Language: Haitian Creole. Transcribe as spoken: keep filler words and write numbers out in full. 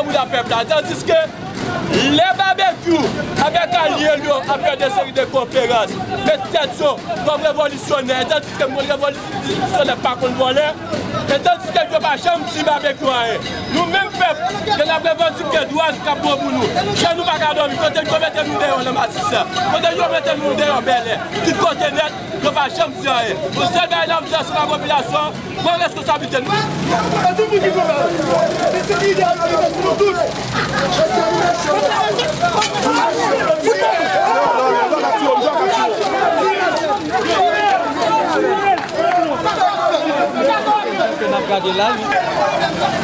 Mouda pèp la, tandiske lè Babekyou avèk alye l yo ap fè de seri de konferans, met tèt yo kòm revolisyonè, tandiske m konn revolisyonè pa konn vòlè, e tandiske yo pa janm di Babekyou anyen. Nou menm pèp, ke n ap revandike dwa n k ap bon pou nou. Jan nou pa ka dòmi, kote yo mete nou deyò nan masis la, kote yo mete nou deyò bèlè, tout kote nèt, yo pa janm di anyen. Yon sèl bagay n ap di ansanm ak popilasyon, pran responsablite nou. N ap gade la, wi.